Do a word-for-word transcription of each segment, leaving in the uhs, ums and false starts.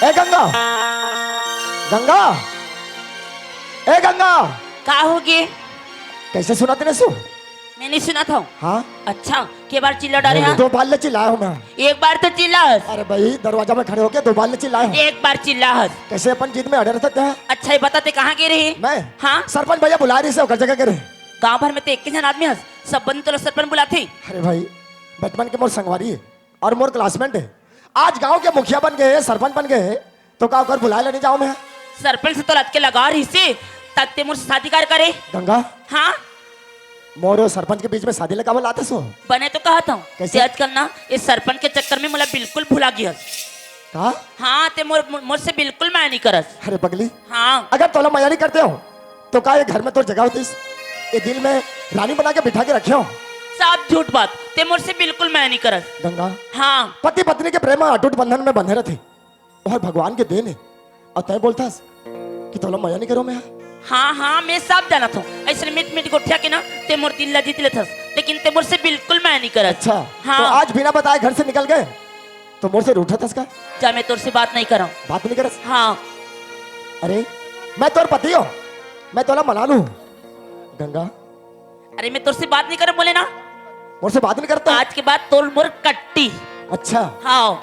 ए गंगा, गंगा, ए गंगा। का होगे? कइसे सुनत नइ हस? मैं नइ सुनत हँव। हाँ? अच्छा, के बार चिल्ला डारे हस? दो बार ले चिल्लाय हँव मैं। एक बार तो चिल्लाय हस। अरे भाई, दरवाजा में खड़े होके दो बार ले चिल्लाय हँव। एक बार चिल्लाय हस। कइसे अपन जिद में अड़े रहिथस? अच्छा, ये बता, तैं कहाँ गे रहे? मैं? हाँ? सरपंच भैया बुलाय रहिस हे, ओकर जगह गे रहेंव। गाँव भर में तैं एक झन आदमी हस, सब बंदे तोला सरपंच बुलाथे। अरे भाई, बचपन के मोर संगवारी हे अउ मोर classmate हे। आज गाँव के मुखिया बन गे हे, सरपंच बन गे हे, त का ओकर बुलाय ला नइ जाँव मैं? सरपंच से तोला अतके लगाव रहिसे, त तैं मोर से शादी काबर करे? गंगा। हाँ? मोर अउ सरपंच के बीच में शादी ला काबर लाथस? बने तो कहत हँव। कइसे? तैं आजकल ना, ये सरपंच के चक्कर में मोला बिल्कुल भुला गे हस। का? हाँ, तैं मोर, मोर, मोर से बिल्कुल मया नइ करस। अरे पगली, हाँ। अगर तोला मया नइ करतेंव, त का ये घर में तोर जगह होतिस? ये दिल में रानी बना के बिठा के रखे हँव। सब झूठ बात, तैं मोर से बिल्कुल मया नइ करस। गंगा, हाँ। पति पत्नी के प्रेम अटूट बंधन में बंधे रहिथे। अउ भगवान के देन हे। अउ तैं बोलथस कि तोला मया नइ करों मैं। हाँ, हाँ, मैं सब जानत हँव। अइसने मीठ मीठ गोठिया के ना, तैं मोर दिल ला जीत लेथस, लेकिन तैं मोर से बिल्कुल मया नइ करस। अच्छा, हाँ। त आज बिना बताय घर से निकल गे, त मोर से रूठथस का? जा, मैं तोर से बात नइ करँव। बात नइ करस? हाँ। अरे, मैं तोर पति हँव, मैं तोला मना लूँ। गंगा। अरे, मैं तोर से बात नइ करँव बोलेंव ना। मोर से बात नइ करत? आज के बाद तोर मोर कट्टी। अच्छा। हाँ।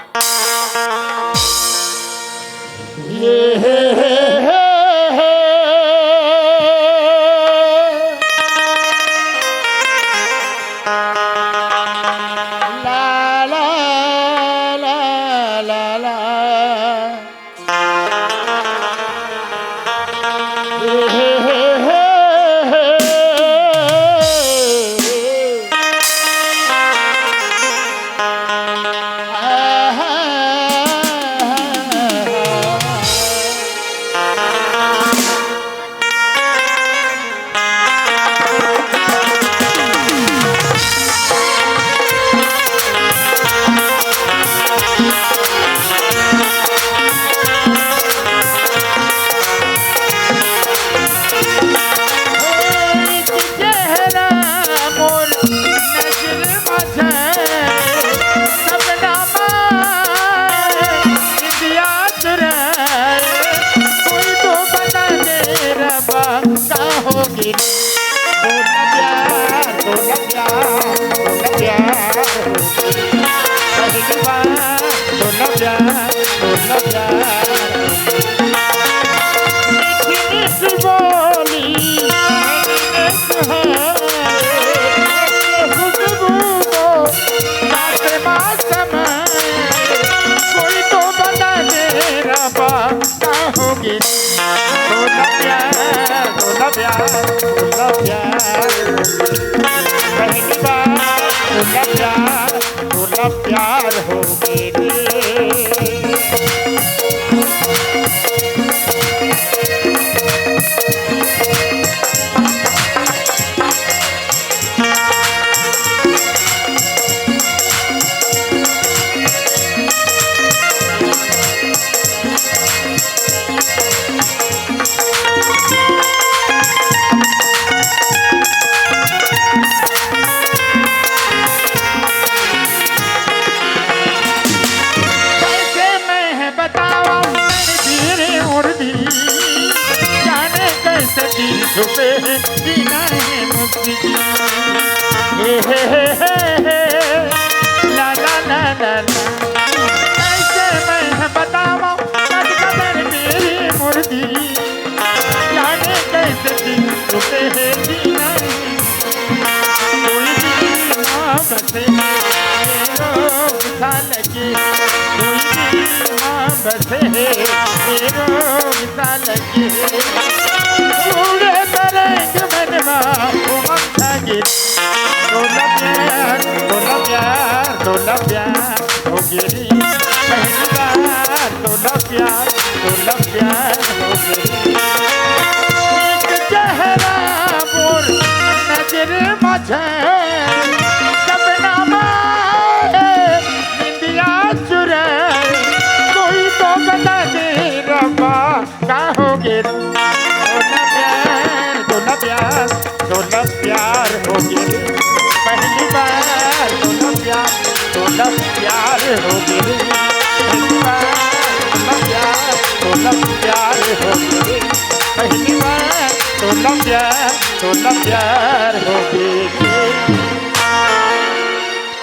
प्यार, तोला प्यार हो गे।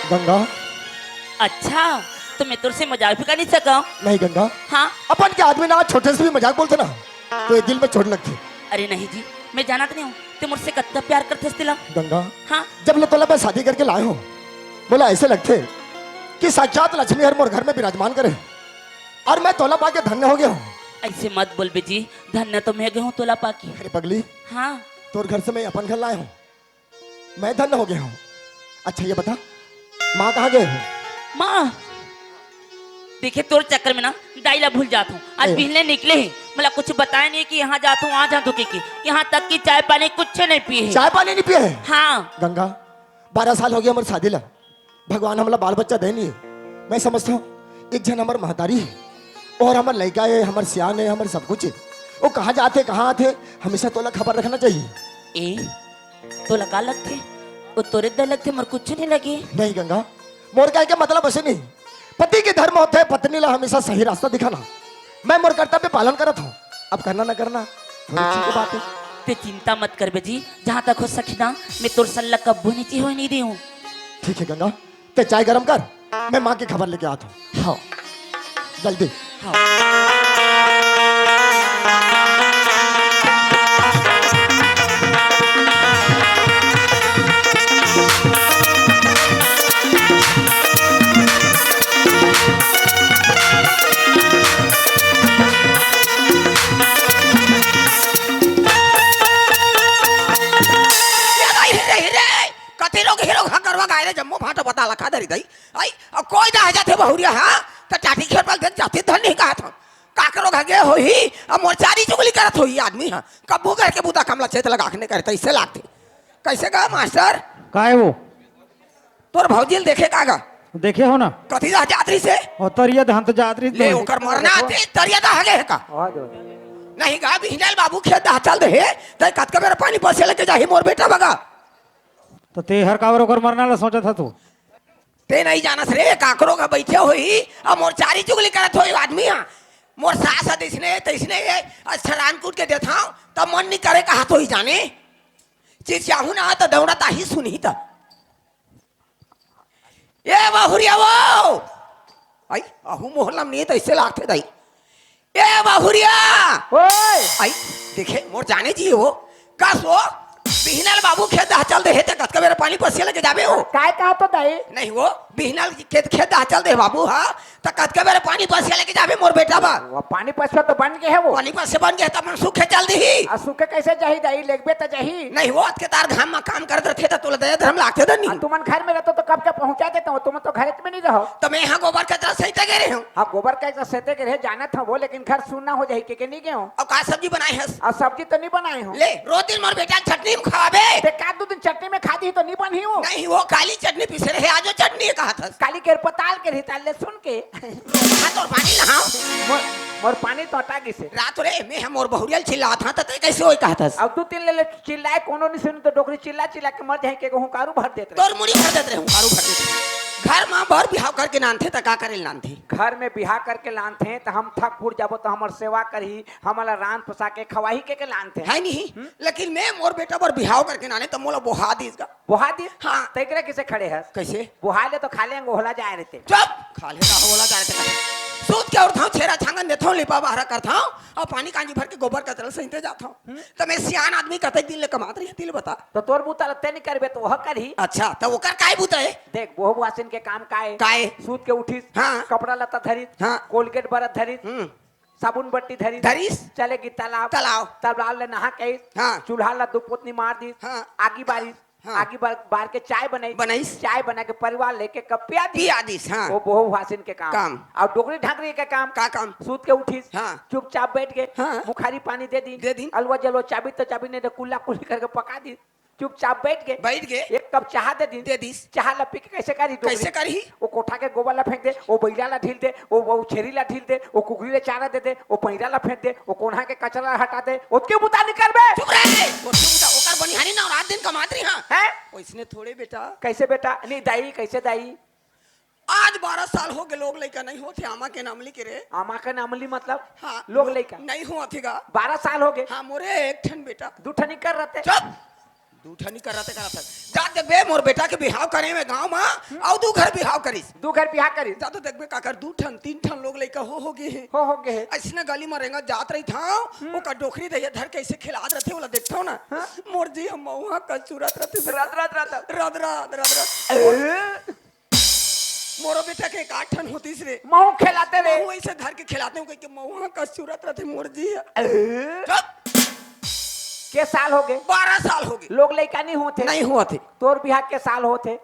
गंगा। अच्छा, तो मैं तोर से मजाक भी कर नहीं सकंव? नहीं गंगा। हाँ? अपन के आदमी ना छोटे से भी मजाक बोलथे ना, तो ये दिल में चोट लगथे। अरे नहीं जी, मैं जानत नहीं हूँ, ते मोर से कत्ता प्यार करथस तेला। गंगा, हाँ? जब ले तोला मैं शादी करके लाए हूँ, मोला ऐसे लगथे कि साक्षात लक्ष्मी हर मोर घर में विराजमान करे, और मैं तोला पाके धन्य हो गया हूँ। ऐसे मत बोल बे जी, धन्य तो मैं गया हूँ तोला पाके। अरे पगली, हाँ? तोर घर से मैं अपन घर लाए हूँ, मैं धन्य हो गया हूँ। अच्छा ये बता, माँ कहाँ गए हो? माँ, देखे तोर चक्कर में ना दाई ला भूल जात हूँ। आज ए। बिहने निकले ही, मोला कुछ बताए नहीं कि यहाँ जात हूँ, वहाँ जात हूँ, के, के। यहाँ तक कि चाय पानी कुछ नहीं पिए है। चाय पानी नहीं पिए है? हाँ। गंगा, बारह साल हो गया हमारे शादी ला, भगवान हमला बाल बच्चा दे नहीं है। मैं समझता हूँ एक झन हमार महतारी है और हमार लड़का है, हमार सियान है, हमार सब कुछ है। वो कहाँ जाते, कहाँ आते, हमेशा तोला खबर रखना चाहिए। ए, तोला का लगथे? वो तोरे दर लगथे, मोर कुछ नहीं लगे। नहीं गंगा, मोर कहे के मतलब ऐसे नहीं। पति के धर्म होथे पत्नी ला हमेशा सही रास्ता दिखाना। मैं मोर कर्तव्य पालन करत हूँ, अब करना न करना थोड़ी सी की बात है। ते चिंता मत कर बे जी, जहाँ तक हो सकी ना, मैं तोर सन ला कब्बो नीचे होए नहीं देहूँ। ठीक है गंगा, ते चाय गरम कर, मैं माँ की खबर लेके आता हूँ। हाँ। जल्दी। हाँ। ए दाई, रे, रे, रे। कति रोग ही रोग ह गरवा गाय रे, जम्मो भांटा बता लखा दरी दई। आई, अब कोई ना आ जाथे बहुरिया, हाँ? त टाटी खेत वाले दिन जाति धन नहीं कहत हम। काकरो घर गे होही, अब मोर चारी चुगली करत होही आदमी ह। कब्बू घर के बूता काम ला चेत लगा के नहीं करे, तइसे लागथे। कइसे गा मास्टर? काय वो? तोर भौजी ल देखे का गा? देखे हो ना? कति दा जात रहिस हे? ओ तरिया दहन तो जात रहिस ले, बे। ओकर मरना आथे, तरिया दहा गे हे का? नहीं गा, बिहने ल बाबू खेत दहा चल दे हे, तै कतका बेर पानी पसे लेके जाही मोर बेटा बगा? तो ते हर काबर ओकर मरना ला सोचत ह तू? ते नहीं जानस रे, काकरो का बइठे होही, अब मोर चारी चुगली करत होही आदमी ह। मोर सास ह तइसने, तइसने ये, आज सरान कूट के देथाव, तब मन नहीं करे कहत होही जाने। चिचियाहू ना त दौड़त आही सुनही त। ए बहुरिया वो! आई, अहू मोहल्ला में नहीं त ऐसे लागथे दाई। ए बहुरिया! ओए! आई, देखे, मोर जाने जी हो। कस वो? बिहने ल बाबू खेत दहा चल दे हे, त कतका बेर पानी पसिया लेके जाबे हो? काय कहा तो दाई? नहीं वो, बिहने ल खेत, खेत दहा चल दे बाबू, हाँ? त कतका बेर पानी पसिया लेके जाबे मोर बेटा बा? वो पानी पसिया तो बन गे हे वो। पानी पसिया बन गे हे, त मन सूखे चल दिही। आ सूखे कैसे जाही दाई, लेगबे त जाही। नहीं वो, अतके तार घाम म काम करत रथे, त तोला दया धरम लागथे दनी। आ तुमन घर में रहतो तो कब के पहुंचा देता हूँ, तुमन तो घर में नहीं रहो। त मैं यहाँ गोबर कचरा सहिते गे रहे हूँ। हाँ, गोबर कचरा सहिते गे रहे, जानत हूँ वो, लेकिन घर सुन्ना हो जाही, के, के नहीं गए हूँ। अब का सब्जी बनाए हस? अब सब्जी तो नहीं बनाए हूँ। ले, रोज दिन मोर बेटा ल चटनी में खवाबे। ते का दो दिन चटनी में खा दी तो नहीं बनही हूँ। नहीं वो, काली चटनी पीसे रहे, आज वो चटनी कहत हस। काली के पताल के रही, ताल ले सुन के। हाँ, तोर पानी नहाओ। मोर, मोर पानी तो अटा गिसे। रात रे, मैं हम मोर बहुरिया ल चिल्लात हाँ, त तै कैसे होई कहत हस? अब दू तीन ले, ले चिल्लाए, कोनो नहीं सुनी तो डोकरी चिल्ला चिल्ला के मर जाए, के हुंकारू भर देत रहे। तोर मुड़ी भर देत रहे, हुंकारू भर देत रहे। घर में बर बिहाव करके नानथे, त का करे ल नानथे? घर में बिहाव करके लानथे, त हम थक फूट जाबो, त हमर सेवा करही, हमला रांध पसा के खवाही के, के लानथे। है नहीं? हम्म? लेकिन मैं मोर बेटा बर बिहाव करके नाने, त मोला बोहा दीस गा। बोहा दीस? हाँ। त एकरा किसे खड़े हस? कैसे? बोहा ले तो खाले अंग ओहला जाए रहते। चुप! खाले का ओहला जाए रहते। सूत के उठथाव, छेरा छांगन देथाव, लिपा बहरा करथाव, अउ पानी कांजी भर के गोबर कचरा सहिते जाथाव। हम्म। त मैं सियान आदमी कतेक दिन ले कमात रही, तिल बता। तो तोर बूता ल ते नहीं करबे, तो वह करही। अच्छा, त ओकर काय बूता है? देख, बोह बुआसिन के काम काय? काय? सूत के उठिस, हाँ। कपड़ा लत्ता धरिस, हाँ। कोलगेट बरत धरिस, हम्म। साबुन बट्टी धरिस, धरिस। चले गी तालाब, तालाब। तालाब ले नहा के आइस, हाँ। चूल्हा ला दू पोतनी मार दिस, हाँ। आगी बारिस, हाँ। आगी बार, बार के चाय बनाई, बनाइस। चाय बना के परिवार लेके कब पिया दिस। पिया दिस, हाँ। वो बोह बुआसिन के काम। काम। अउ डोकरी ढाकरी के काम। का काम? सूत के उठिस, हाँ। चुपचाप बैठ के, हाँ। बुखारी पानी दे दिन, दे दिन। अलवा जलवा चाबी तो चाबी नहीं दे, कुल्ला कुल्ली करके पका दिस। चुपचाप बैठ के बैठ के एक कप चाहा दे दिन। दे दिस। चाहा ला पी के कैसे करही डोकरी? कैसे करही? वो कोठा के गोबर ला फेंक दे, वो बइला ला ढील दे, वो, वो छेरी ला ढील दे, वो कुकरी ला चारा दे दे, वो पैरा ला फेंक दे, वो कोन्हा के कचरा ला हटा दे, ओतके बुता नहीं करबे। चुप रहे। ओतके बुता, ओकर बनिहारी ना, रात दिन कमात रही, हाँ। हैं? ओइसने थोड़े बेटा। कैसे बेटा? नहीं दाई, कैसे दाई? आज बारह साल हो गे, लोग लइका नहीं होत हे, आमा के नामली के रे। आमा के नामली मतलब? हाँ, लोग लइका? नहीं होत हे गा। बारह साल हो गे। हाँ, मोरे एक ठन बेटा। दू ठन कर रहते। चुप। दू ठन ही कर रहते, कर रहते। जा देखबे, मोर बेटा के बिहाव करे में गांव मा, अउ दू घर बिहाव करिस। दू घर बिहाव करिस। जा तो देखबे काकर दू ठन, तीन ठन लोग लइका हो, हो गे हे। हो, हो गे हे। अइसने गली मा रेंगत जात रहिथंव, ओकर डोकरी दहिया धर के अइसे खिलात रहिथे, ओला देखथंव ना। हाँ। मोर जी, हम मउहा कस चुरत रहिथे। रत, रत, रत, रत। रत, रत, रत, रत। ए? मोरो बेटा के एक आठ ठन होतिस रे। महूं खेलाते रे। महूं अइसे धर के खेलाते हंव, कहिके मउहा कस चुरत रहिथे मोर जी ह। ए? चुप। के साल हो गे? बारह साल हो गे। लोग लइका नहीं होत हे। नहीं होत हे। तोर बिहाव के साल होत हे?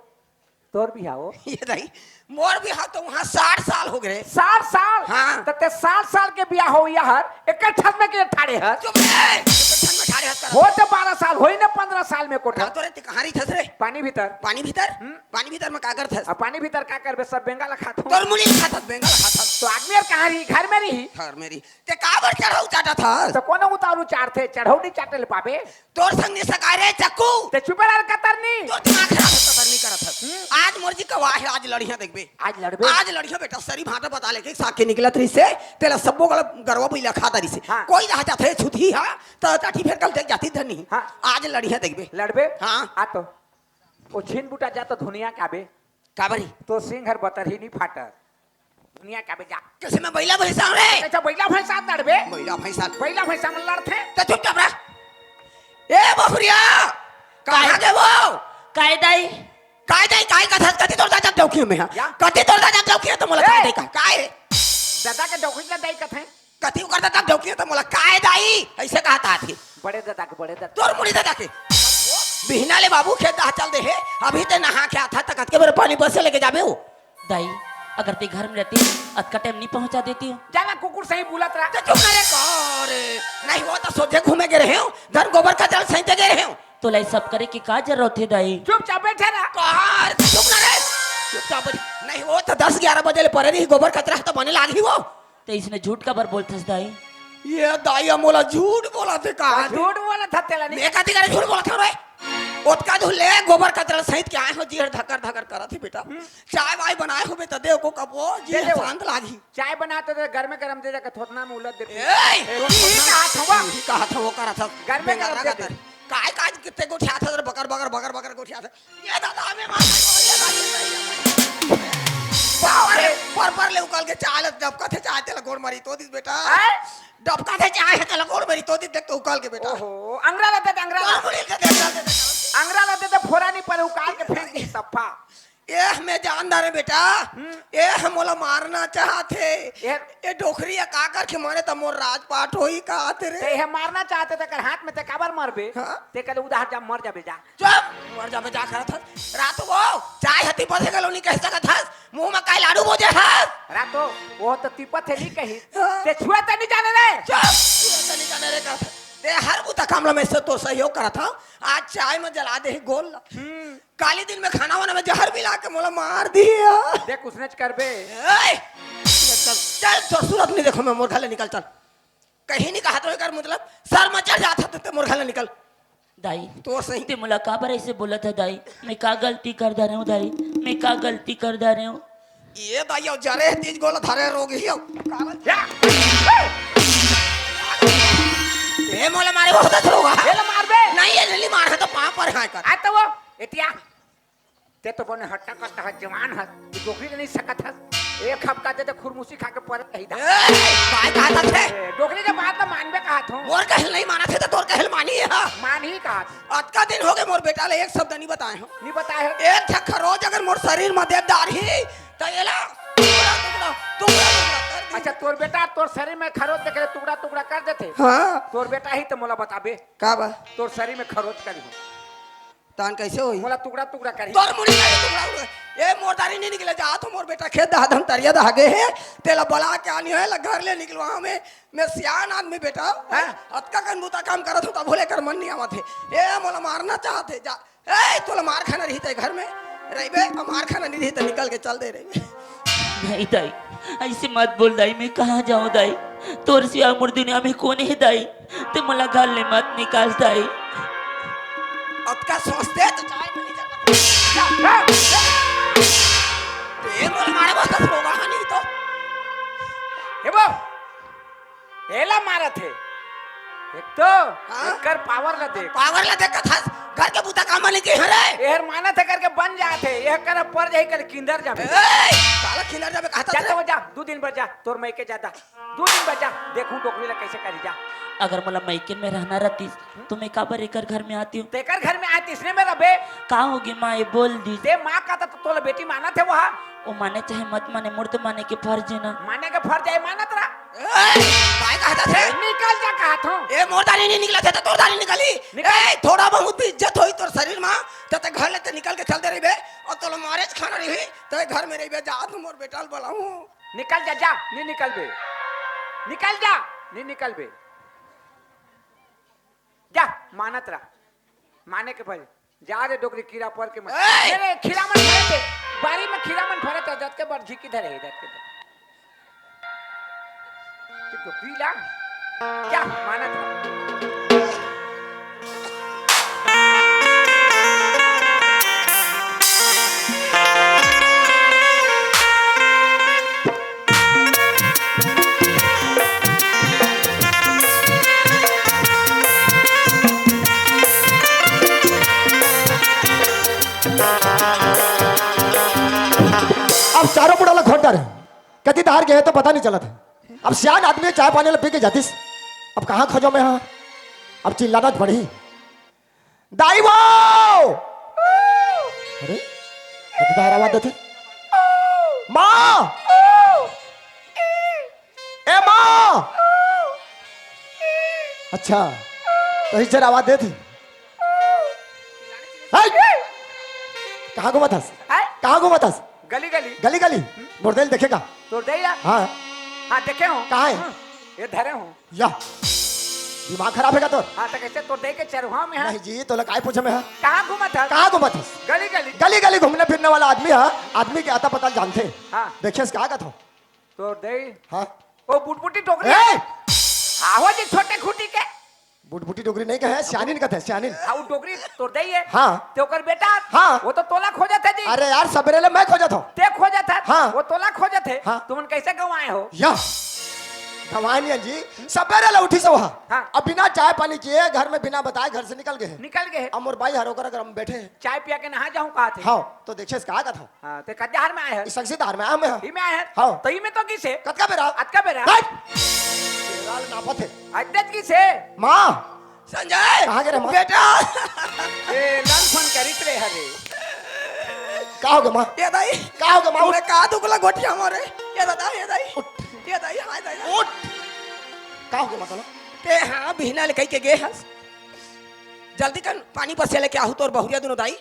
तोर बिहाव हो? ये दाई, मोर बिहाव तो उहां साठ साल हो गे रे। साठ साल? हाँ। त ते साठ साल के बिहाव हो यार, एक ठन में के ठाड़े हस? चुप रे, एक ठन में ठाड़े हस कर। होत बारह साल, होई ना पन्द्रह साल में कोठा। का तो रे, ते कहां रहिथस रे? पानी भीतर। पानी भीतर? हम्म। पानी भीतर में का करथस? अब पानी भीतर का करबे? सब बेंगा ला खाथंव। तोर मुड़ी ला खाथस, बेंगा ला खाथस। त आदमी यार कहां रही? घर में रही। घर में रही। ते काबर चढ़ऊ चाटत हस? त कोनो उतारू चाटथे, चढ़ऊ नहीं चाटे ले पाबे। तोर संग नहीं सकाय रे चक्कू। ते चुप रह कतरनी। तोर दिमाग खराब हे, कतरनी करत हस। हम्म। आज मोर जी कवा हे, आज लड़िया देखबे। आज लड़बे? आज लड़िया बेटा, सरी भांटा बता लेके साग के निकलत रहिसे, तेला सब्बो गला गरवा बइला खा डरिसे। हाँ। कोई रह जाथे छुतही हा, त टाटी फेर कल देख जाती धनी। हाँ। आज लड़िया देखबे। लड़बे? हाँ। आ तो। ओ छीन बूटा जा तो धुनिया काबे। काबरी? तो सिंग हर बतरही नहीं फाटर। धुनिया काबे जा। कइसे मैं बइला भइसा हंव रे? अच्छा, बइला भइसा लड़बे? बइला भइसा। बइला भइसा में लड़थे? त चुपचाप रह। ए बहुरिया, कहां गे वो? काय दाई? काय दाई, काय कथस? कति तोर दादा डौकी में हा? या? कति तोर दादा डौकी हे त मोला ए! काय दाई का? काय? दादा के डौकी ला दाई कथे? कति ओकर दादा डौकी हे त मोला काय दाई? अइसे कहत आथे। बड़े दादा के, बड़े दादा। तोर मुड़ी दादा के। बिहना ले बाबू खेत डहर चल दे हे, अभी ते नहा के आथा त कतके बेर पानी बरसे लेके जाबे हो? दाई, अगर ते घर में रहती, अतका टाइम नहीं पहुंचा देती हो। जा ना कुकुर सही बुलत रहा। ते चुप ना रे, का रे? नहीं हो त सोझे घूमे गे रहेंव, धन गोबर कचरा सहिते गे रहेंव। तोला ये सब करे के का जरूरत हे दाई? चुपचाप बइठे रह। का रे, चुप ना रे। चुपचाप बइठ। नहीं हो त दस ग्यारह बजे ले परे रही, गोबर कचरा ह त बने लागही वो। ते इसने झूठ काबर बोलथस दाई? ये दाई ह मोला झूठ बोलत हे का? झूठ बोलत हे तेला नहीं। मैं कति करे झूठ बोलत हंव रे? ओतका दूर ले गोबर कचरा सहित के आए हो, जी हर धकर धकर करत हे बेटा। हम्म। चाय वाय बनाए होबे त दे ओको कप वो, जी दे दे वो। शांत लागही। चाय बना तो दे, गरमे गरम दे जाके थोथना में उलट दे। ए, ए, तो ठीक थोथना, कहत हंव। ठीक कहत हंव, वो करत हंव। गरमे गरम दे दे। काय, काय कितने गोठियाथस रे, बकर, बकर, बकर, बकर गोठियाथस। ये दादा, हमें मार, ये दादा, ये दादा। बाप रे, पर, पर ले उकाल के चाय ल डबकथे, चाय तेला गोड़ मारी तो दिस बेटा। हैं? डबकथे चाय हे तेला गोड़ मारी तो दिस, देख तो उकाल के बेटा। ओहो, अंगरा ल दे दे, अंगरा ल। गोड़ मारी के देख, देख, देख। अंगरा ल दे दे, फोरा नहीं पर उकाल के फेंक दी सफा। एह, मैं जान डारेंव बेटा। हम्म। एह मोला मारना चाहत हे। ए- ए डोकरी ह का करके मरे त मोर राजपाट होही कहत हे रे। ते हे मारना चाहत हे, तेकर हाथ में ते काबर मरबे? हाँ। ते कहले उधार जा, मर जाबे जा। चुप, मर जाबे जा करत हस। रातो वो, चाय ह तिपत हे कहिके नहीं कहि सकत हस। मुंह में काय लाडू बोजे हस? रातो, वो तो तिपत हे नहीं कही। हाँ। ते छुए ते नहीं जाने रे। चुप, छुए ते नहीं जाने रे कहत हस। ते हर बुता काम ला मैं से तो सहयोग करत हंव। आज चाय में जला दे हे गोल ला। हम्म। काली दिन में खाना वाना में जहर मिला के मोला मार दिही हा। देख, उसने च करबे। ए! चल, चल, तोर सूरत नहीं देखंव मैं, मोर घर ले निकल, चल। कहीं नहीं कहत हंव, एकर मतलब सर में चढ़ जात हे, ते मोर घर ले निकल। दाई, तो सही। ते मोला काबर अइसे बोलत हस दाई? मैं का गलती कर डारेंव दाई? मैं का गलती कर डारेंव? ये दाई, अउ जरे तीज गोला धरे रोग ही हो। या! ए मोला मारे बहुत अच्छा होगा। ये ला मारबे। नहीं, ये नहीं मार है तो पाँव पर हाँ कर। आ तो वो, एतिया। ते तो बने हट्टा कट्टा हस, जवान हस, तू डोकरी ले नहीं सकत हस। एक हफ्ता दे तो खुरमुसी खा के पड़े रही था। ए, काय कहत हस? ए, डोकरी के बात तो मानबे कहत हंव। मोर कहल नहीं मानत हे तो तोर कहल मानही हा। मानही कहत। अतका दिन हो गे मोर बेटा ले एक शब्द नहीं बताए हंव। नहीं बताए हंव। एक झक्खा रोज अगर मोर शरीर में दे डारही, त एला टुकड़ा, टुकड़ा, टुकड़ा, टुकड़ा कर दी। अच्छा, तोर बेटा तोर शरीर में खरोच देख ले, टुकड़ा, टुकड़ा कर देथे। हाँ। तोर बेटा ही तो मोला बताबे। का बा? तोर शरीर में खरोच करी हो। तान कैसे होई? मोला टुकड़ा, टुकड़ा करी। तोर मुड़ी का टुकड़ा, टुकड़ा। ए, मोर दारी नहीं निकले, जा तो मोर बेटा खेत दहा धन तरिया दहा गे हे, तेला बला के आनी हे, ला घर ले निकलवा हमें। मैं सियान आदमी बेटा, हाँ? अतका कन बुता काम करत हंव, तभो ले एकर मन नहीं आवत हे। ए, मोला मारना चाहत हे, जा। ए, तोला मार खाना रही ते घर में, रहिबे, मार खाना नहीं रही ते निकल के चल दे रहिबे। नहीं दाई, अइसे मत बोल दाई, मैं कहाँ जांव दाई? तोर सिवा मोर दुनिया में कोन हे दाई? ते मोला घर ले मत निकाल दाई। अतका सोचते तो चाय में नहीं चल पाते। ए, मोला मारे बस रोगा नहीं तो। ए बो, एला मारत हे। एक तो हाँ? एकर पावर ला देख। पावर ला देख कथस, घर के बूता काम नहीं की हरे। एहर मानत हे करके बन जात हे, एहर कर पर जाही कर किंदर जाबे। ए, साला किंदर जाबे कहत जा हे। तो जा, दू दिन बर जा, तोर मइके जा दा। दू दिन बर जा, देखूं डोकरी ला कैसे करी जा। अगर मोला मइके में रहना रहतिस, तो मैं काबर एकर घर में आती हूँ? तेकर घर में आतिस ने मेरा बे। का होगे माँ, ये बोल दी। ते माँ का तो तोला बेटी मानत हे वहा। वो माने चाहे मत माने, मोर तो माने के फर्ज है ना। माने के फर्ज है, मानत रहा। ए, काय कहत हे? निकल जा कहत हूँ। ए, मोर दारी नहीं निकलत हे, तो तोर दारी निकली। निकल। ए, थोड़ा बहुत भी इज्जत होई तोर शरीर मा, तो ते घर ले ते निकल के चल दे रही बे, और तोला मारे च खाना रही, ते घर में रही बे, जा तू मोर बेटा ल बुलाऊं। निकल जा, जा, नहीं निकल बे। निकल जा, नहीं निकल बे। जा, मानत रहा। माने के भाई, जा रे डोकरी, कीरा पर के मत। ए! अरे, खीरा मन फरे थे। बारी में खीरा मन फरे थे, जत के बर झिकी धरे हे, जत के बर। कि डोकरी ला, क्या मानत रहा? अब चारों मुड़ा ला खोज डारे। कति डहर गे हे तो पता नहीं चलत हे। अब सियान आदमी चाय पानी ला पी के जातिस। अब कहाँ खोजों मैं हा? अब चिल्लाना पड़ही। दाई वो! अरे, कति डहर आवाज देथे। माँ! ए माँ! अच्छा, तो इज्जत आवाज देथे। हाय! कहाँ घूमत हस? हाय! कहाँ घूमत हस? गली गली। गली गली? मोर दाई ल देखे का? तोर दाई ला? हाँ। हाँ, देखे हूँ। कहाँ हे? हम्म, ये धरे हूँ। या, दिमाग खराब हे का तोर? हाँ, तो कैसे तोर दाई के चरवाहा में हा? नहीं जी, तोला काय पूछे मैं हा? कहाँ घूमत हस? कहाँ घूमत हस? गली गली। गली गली घूमने फिरने वाला आदमी हा, आदमी के अता पता जानथे। हाँ। देखे से का कहत हो? तोर दाई। हाँ। ओ बुटबुटी डोकरी। ए! आहो जी छोटे खूंटी के। बुटबुटी डोकरी नहीं कहे, सियानिन कथे, सियानिन। हाँ, वो डोकरी तोर दाई हे। हाँ। ते ओकर बेटा। हाँ। वो तो तोला खोजत हे जी। अरे यार, सबेरे ले मैं खोजत हूँ। ते खोजत हे। हाँ। वो तोला खोजत हे। हाँ। तुमन कैसे गंवाए हो? या। गंवाए नहीं जी, सबेरे ले उठिस वो हा। हाँ। अब बिना चाय पानी किए, घर में बिना बताए घर से निकल गे हे। निकल गे हे। अब मोर बाई हर ओकर घर में बैठे हे। चाय पिया के नहा जाऊँ कहत हे। हाँ, तो देखे से का कहत हो? हाँ, ते कत डहर में आए हस? इस संगसी डहर में आए हूँ मैं। ही में आए हस? हाँ। तो ही में तो गिस हे। कतका बेरा? अतका बेरा। हाय! बेरा ल नापत हे। अतेच गिस हे। माँ! संजय! कहाँ गे रे माँ? बेटा! ए, लनफन करित रे हरे। का होगे माँ? ए दाई! का होगे माँ? उठ। मैं का दुख ला गोठिया मारे? ए दादा, ए दाई! उठ। ए दाई, हाय दाई! उठ! का होगे माँ तोला? ते हाँ, बिहना ले कहि के गे हस। जल्दी कर, पानी बरसे ले के आहू तोर बहुरिया दुनो दाई।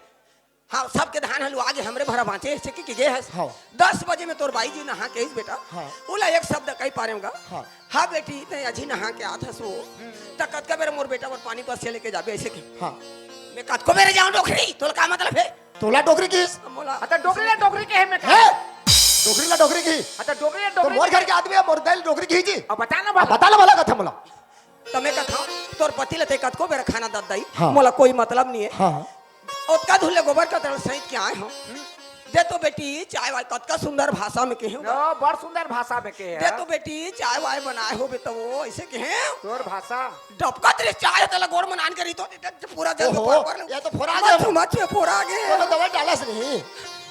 हाँ, सबके धान ह लुवा गे, हमरे भरा बाँचे, अइसे कहि के गे हस। हाँ। दस बजे में तोर बाई जी नहा के आइस बेटा। हाँ। ओला एक शब्द कहि पारेंव गा। हाँ। हाँ बेटी, तैं अझी नहा के आत हस वो। हम्म। त कतका बेर मोर बेटा बर पानी बरसे ले के जाबे, अइसे कहि। हाँ। मैं कतको बेर जाऊँ डोकरी, तोला का मतलब हे? तोला डोकरी किहिस? मोला हाँ, त डोकरी ला डोकरी कहे मैं का? हे? डोकरी ला डोकरी किहिस? हाँ, त डोकरी ला तो डोकरी मोर घर कहे। के आदमी हे, मोर दाई ल डोकरी किहिस जी। अब बता ना अब भला। बता ना भला कथे मोला। त मैं कथंव, तोर पति ल तैं कतको बेर खाना दत दाई, हाँ। मोला कोई मतलब नहीं हे। हाँ। ओतका धुन ले गोबर कचरा सहित के आए हंव। दे तो बेटी, चाय वाय, कतका सुंदर भाषा में कहे हंव। हाँ, बड़ सुंदर भाषा में कहे हे। दे तो बेटी, चाय वाय बनाए होबे त वो अइसे कहे। तोर भाषा। डबकत रे चाय, तेला गोड़ म नान के रही तो, पूरा जल ओहो, पर, पर, ये तो फोरा मत, गे। मत, ये फोरा गे। कोनो दवाई डालस नहीं।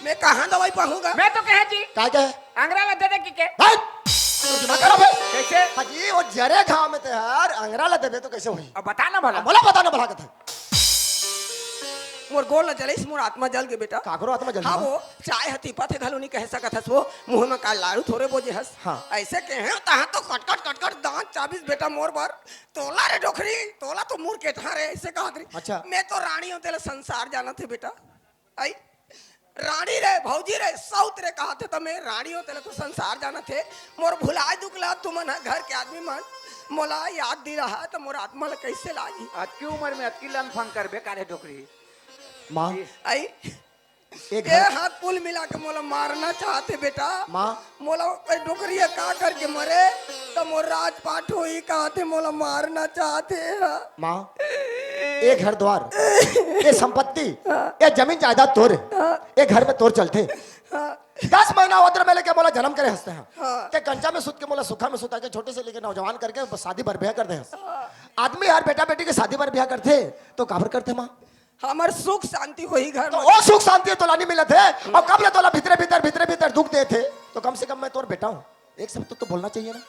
मैं कहाँ दवाई पाहूँगा? मैं तो कहे जी। का कहे? अंगरा ला दे दे कि के? हट! तो दिमाग खराब हे। कैसे? हाँ जी, वो जरे घाव में ते यार, अंगरा ला देबे तो कैसे होही? अब बता ना भला। अब मोला बता ना भला कथे। मोर गोड़ ला जलइस, मोर आत्मा जल गे बेटा। काकरो आत्मा जल हाँ, गे? वो चाय ह तीपत हे घलो नहीं कहे सकत हस वो, मुँह में का लाड़ू थोरे बोजे हस। हाँ। अइसे कहे, तहाँ तो कटकट, कटकट दाँत चाबिस बेटा मोर बर। तोला रे डोकरी, तोला तो मोर के ठारे, अइसे कहत रही। अच्छा। मैं तो रानी हंव, तेला संसार जानत हे बेटा। अई, रानी रे, भौजी रे, सौत रे कहत हे, त मैं रानी हंव, तेला तो संसार जानत हे। मोर भुलाए दुख ला तुमन ह घर के आदमी मन मोला याद दिलाहा, त मोर आत्मा ला कइसे लागी? अतकी उमर में अतकी लनफन करबे का रे डोकरी? माँ, अई, एक ए घर हाथ कुल मिला के मोला मारना चाहत हे बेटा। माँ। मोला ए डोकरी ह का करके मरे, त मोर राजपाट होही कहत हे, मोला मारना चाहत हे। माँ, ए घर द्वार, ए संपत्ति, हाँ। ए जमीन जायदाद तोर, हाँ। ए घर में तोर चलथे। हाँ। दस महीना उदर में लेके मोला जन्म करे हस तेहा। हाँ। ते कंचा में सुत के मोला सुखा में सुता के छोटे से लेके नौजवान करके बस शादी बर ब्याह कर दे हस। हाँ। आदमी हर बेटा बेटी के शादी बर ब्याह करथे तो काबर करथे माँ? हमर सुख शांति होही घर तो में। ओ सुख शांति तोला नहीं मिलत हे। और कब ले तोला भीतरे भीतर भीतरे भीतर दुख देथे? तो कम से कम मैं तोर बेटा हूँ, एक शब्द तो बोलना चाहिए ना।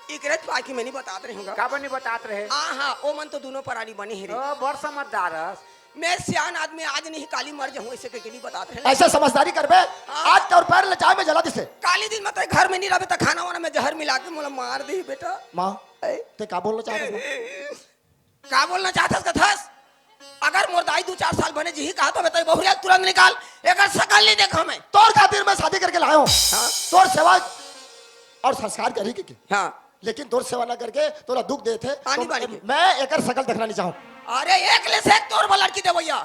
इकरे पाकी में नहीं बतात रहे हूँ। काबर नहीं बतात रहे? हाँ हाँ, ओ मन तो दोनों परानी बने ही रहे। ओ, बड़ समझदार हस। मैं सियान आदमी, आज नहीं काली मर जाऊँ, ऐसे कह के नहीं बतात रहे। ऐसे समझदारी करबे? हाँ। आज तोर पैर ले चाय में जला दिसे। काली दिन में तो घर में नहीं रहबे तो खाना वाना में जहर मिला के मोला मार दी बेटा। माँ, ए? ते का बोलना चाहत हस? का बोलना चाहत हस कथस? अगर मोर दाई दू चार साल बने जी कहा तो बताई, बहुरिया तुरंत निकाल, एकर शकल नहीं देखा मैं। तोर खातिर मैं शादी करके लायो हूँ। हाँ। तोर सेवा और संस्कार करी के, के? हाँ। लेकिन तोर सेवा ना करके तोला दुख देथे, आनी तो बानी के। मैं एकर शकल देखना नहीं चाहूँ। अरे एक ले से एक तोर बर लड़की दे भैया।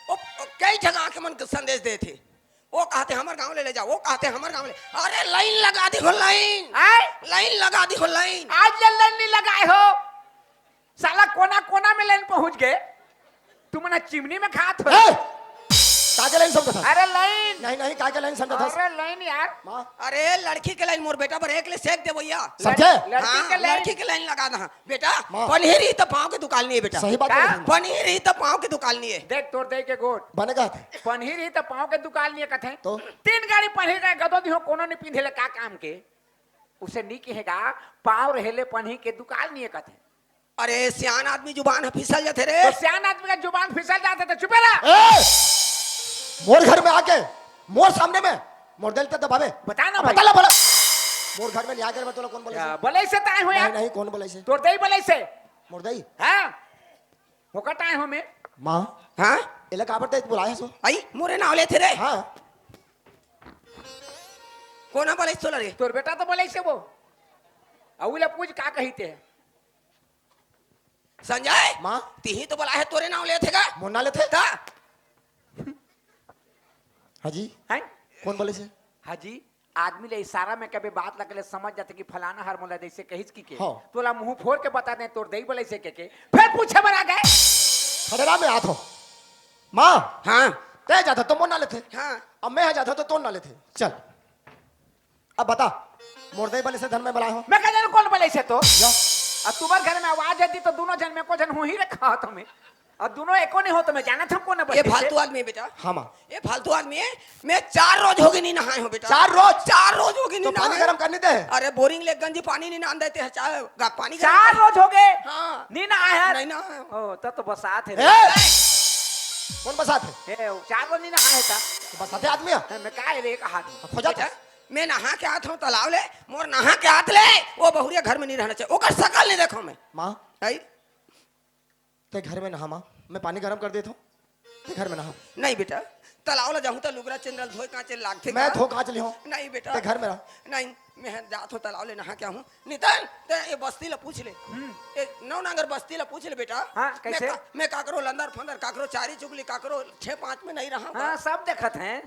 ओ, ओ, कई जगह आके मन के संदेश देथे। वो कहते हमर गांव ले, ले जाओ, वो कहते हमर गांव ले। अरे लाइन लगा दी हो लाइन। आय? लाइन लगा दी हो लाइन। आज ले लाइन नहीं लगाए हो। साला कोना कोना में लाइन पहुंच गए। तुमन चिमनी में खात हो। ए! काके लाइन समझत हस? अरे लाइन। नहीं, नहीं, काके लाइन समझत हस? अरे लाइन यार। माँ। अरे लड़की के लाइन मोर बेटा बर एक ले सेक दे भैया। समझे? लड़-, लड़की हाँ, के लाइन। लड़की के लाइन लगा दहा। बेटा, माँ। पनीर ही तो पाँव के दुकान नहीं है बेटा। सही बात का? है। पनीर ही तो पाँव के दुकान नहीं है। देख तोर दे के गोठ। बने का थे? पनीर ही तो पाँव के दुकान नहीं है कथे। तो? तीन गाड़ी पनीर का गदो दिहो कोनो नहीं पींधे ले का काम के? उसे नहीं कहेगा, पाँव रहे ले पनीर के दुकान नहीं है कथे। अरे सियान आदमी जुबान ह फिसल जाथे रे। तो सियान आदमी का जुबान फिसल जाथे तो चुपे रह। ए! मोर घर में आके, मोर सामने में, मोर दिल ते दबावे। बता ना अब भाई। बता ला भला। मोर घर में नहीं आके मैं तोला कौन बोले से? बोले से ताय हो नहीं, यार। नहीं, कौन बोले से? तोर दई बोले से। मोर दई? हाँ। होका ताय हो मैं। माँ। हाँ? एला काबर ते बुलाए हस? आई, मोरे नाव लेथे रे। हाँ। कोना बोले तोला रे? तोर बेटा तो बोले से वो। अउ ला पूछ का कही ते? संजय, माँ। तिही तो बोला है, तोरे नाव लेथे का? मोर नाव लेथे? ता? हाजी, हैं? कौन बोले से? हाजी, आदमी ले इशारा में कभी बात लगे ले समझ जाथे कि फलाना हर मोला जैसे कहिस कि के। हाँ। तोला मुंह फोड़ के बता दे, तोर दई बोले से के के। फिर पूछे बर आ गए। खड़ेरा में आत हो। माँ। हाँ। ते जाथा तो मोर नाव लेथे। हाँ। अब मैं हा जाथा तो तोर नाव लेथे। चल। अब बता, मोर दई बले से धन में बलाए हो। मैं कह जानो कौन बले से तो? या। अब तुम्हारे घर में आवाज आती तो दोनों जन में को जन हूँ ही रखा हो तुम्हें। अब दोनों एको नहीं हो तो मैं जाना था कौन बले ये से। फालतू आदमी है बेटा। हाँ माँ। ये फालतू आदमी है। मैं चार रोज हो गए नहीं नहाए हो बेटा। चार रोज? चार रोज हो गए तो नहीं पानी नहाए। गरम करने दे। अरे बोरिंग ले गंजी पानी नहीं नहान देते हैं, चाहे गा-, पानी गरम चार कर। रोज हो गए? हाँ। नहीं नहाए हैं? नहीं नहाए हो। ओ, तब तो बसात है। ए! कौन बसात है? ए, वो चार रोज नहीं नहाए था। बसाते आदमी है? मैं कहा रे कहा था। खोजा था। मैं नहा के आत हूँ तालाब ले, मोर नहा के आत ले, वो बहुरिया घर में नहीं रहना चाहिए, ओकर शकल नहीं देखो मैं। माँ। आई? ते घर में नहा माँ, मैं पानी गरम कर देत हूँ, ते घर में नहा। नहीं बेटा, तालाब ले जाहूँ तो लुगरा चंदल धोए कांचे लागथे मैं का? धो कांच लिहो। नहीं बेटा। ते घर में रह। नहीं, मैं जात हूँ तालाब ले नहा के आहूँ। नितन, ते ये बस्ती ले पूछ ले। हम्म। ए, नौ नंगर बस्ती ले पूछ ले बेटा। हाँ, मैं कैसे? का-, मैं काकरो लंदर फंदर, काकरो चारी चुगली, काकरो छह पाँच में नहीं रहा हाँ, बा। सब देखत हैं।